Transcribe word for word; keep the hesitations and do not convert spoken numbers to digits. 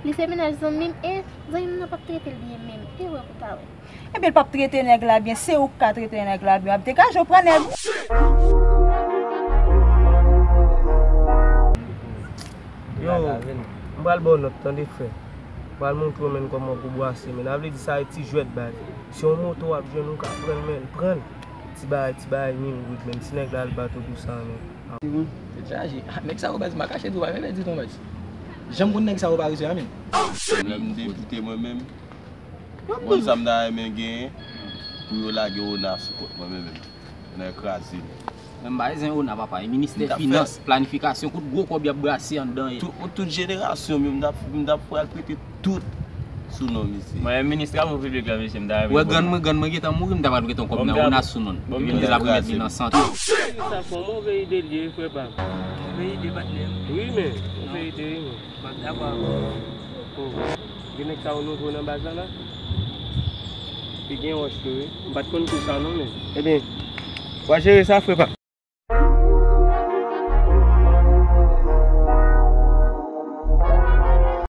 Li se mennaj zanmi m, e zanmi m nan p ap trete l byen menm. E wè pou ta wè. Ebyen, l p ap trete nèg la byen, se ou k ka trete nèg la byen. W ap degaje w pran nèg. Yo, m pral ba w nòt, tande, frè. M pral montre w, menn, kòman pou bwase, menn. Sa vle di sa e ti jwèt, baz. Se yon moto w ap jwenn, ou ka pran l, menn. Pran l. Ti bagay, ti bagay, mil goud, menn. Si nèg la al bat ou pou sa, menn. Se bon. Tèt chaje. Ah, nèg sa yo, baz, m pa kache di w, pa fè pèdi tan, baz. Jan m konn nèg sa yo, pa rete a, menn. Lè m depite mwen menm, konn sa m ta renmen genyen pou yo lage ona sou kont mwen menm, menm. Nan kraze m. Menm pa bezwen ona, papa. E ministè finans, planifikasyon, kout gwo kòb y ap brase anndan. Tout, tout jenerasyon, menm, m t ap, m t ap pral prete tout sou non misye. Mwen, minis travo piblik la, mesye, m ta renmen. Wè, grann mwen, grann mwen gentan mouri, m ta pral prete yon kòb nan ona sou non. Epi m te ta remèt li nan sante. Sa se yon move ide l ye, frè pa m. Move ide, patnè. Wi, men, move ide, wi, men. M ap dakò avè w. Oh, gen nèg sa yo nouvo nan baz la, la? Li gen wòch tou, wi. M pa t konn tou sa, non, men. Ebyen, w a jere sa, frè pa m.